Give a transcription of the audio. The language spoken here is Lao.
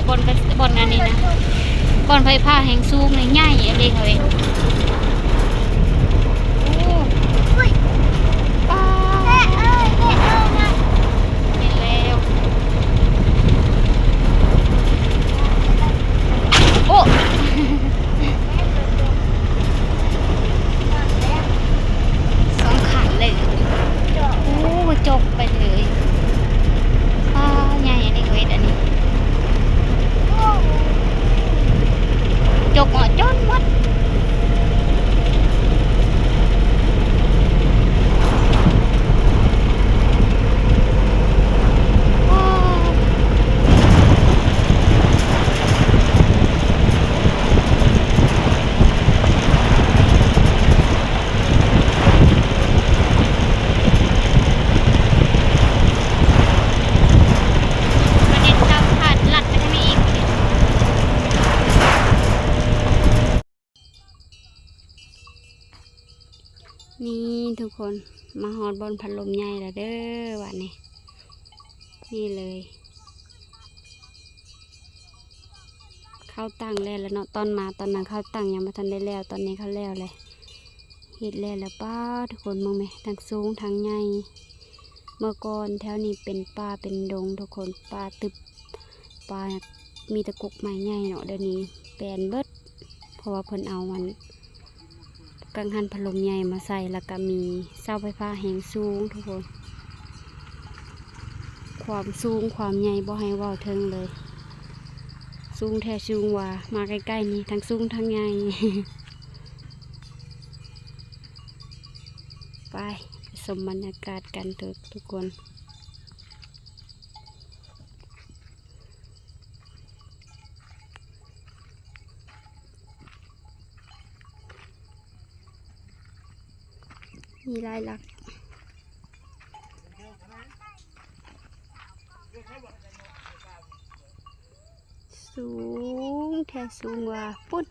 ບ່ອນກະ ບ່ອນອັນນີ້ນະ ບ່ອນໄຟຟ້າແຮງສູງນີ້ໃຫຍ່ອີ່ຫຼີເຮົາເອງ. ໂອ້ ປ້າ ເຫັນແລ້ວ. ໂອ້ ສອງຂັ້ນເລີຍ. ໂອ້ ຈົກໄປເລີຍ. ປ້າ ໃຫຍ່ອັນນີ້ເວດອັນນີ້. ຈົກເອາະຈົນໝົດ. ນີ້ທຸກຄົນ ມາຮອດບ່ອນພັດລົມໃຫຍ່ແລ້ວເດີບາດນີ້. ນີ້ເລີຍ ເຂົາຕັ້ງແລ້ວລະເນາະ. ຕອນມາຕອນນັ້ນເຂົາຕັ້ງຍັງບໍ່ທັນໄດ້ແລ້ວ ຕອນນີ້ເຂົາແລ້ວແລ້ວ ເຮັດແລ້ວລະ. ປ້າ ທຸກຄົນເບິ່ງແມະ ທັງສູງທັງໃຫຍ່. ເມື່ອກ່ອນແຖວນີ້ເປັນປ່າເປັນດົງທຸກຄົນ ປ່າຕຶບ ປ່າມີແຕ່ກົກໄມ້ໃຫຍ່ເນາະ. ດຽວນີ້ແປນເບິດ ເພາະວ່າເພິ່ນເອົາອັນ ກັງຫັນພັດລົມໃຫຍ່ມາໃສ່ ແລ້ວກະມີເສົາໄຟຟ້າແຮງສູງທຸກຄົນ. ຄວາມສູງຄວາມໃຫຍ່ບໍ່ໃຫ້ເວົ້າເຖິງເລີຍ ສູງແທ້ສູງວ່າ. ມາໃກ້ໆນີ້ທັງສູງທັງໃຫຍ່. ໄປ ໄປຊົມບັນຍາກາດກັນເຖິ ທຸກຄົນ. ມີຫຼາຍຫຼັກ ສູງແທ້ສູງວ່າ. ພຸ້ນ